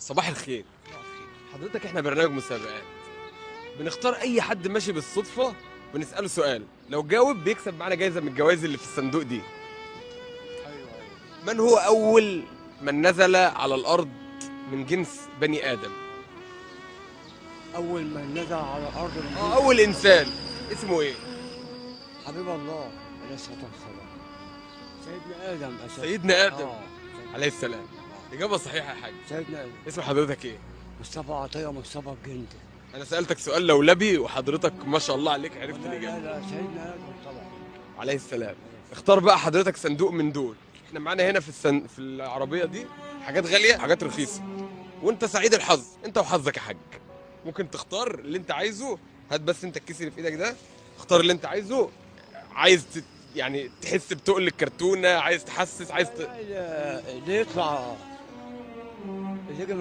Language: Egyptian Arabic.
صباح الخير. حضرتك احنا برنامج مسابقات، بنختار اي حد ماشي بالصدفة بنساله سؤال، لو جاوب بيكسب معانا جايزة من الجوائز اللي في الصندوق دي. ايوه. من هو اول من نزل على الارض من جنس بني ادم؟ اول ما نزل على الارض اول انسان اسمه ايه؟ حبيب الله عليه الصلاة والسلام، سيدنا ادم. سيدنا ادم عليه السلام. اجابه صحيحه يا حاج. سيدنا ادم. اسم حضرتك ايه؟ مصطفى عطية مصطفى الجندي. انا سالتك سؤال لولبي وحضرتك ما شاء الله عليك عرفت الاجابة. لا لا، سيدنا ادم طبعا عليه السلام. اختار بقى حضرتك صندوق من دول. احنا معانا هنا في العربية دي حاجات غالية، حاجات رخيصة، وانت سعيد الحظ، انت وحظك يا حاج. ممكن تختار اللي انت عايزه. هات بس انت الكيس اللي في ايدك ده، اختار اللي انت عايزه. عايز يعني تحس بتقل الكرتونه، عايز تحسس، عايز اللي يطلع اللي يجي.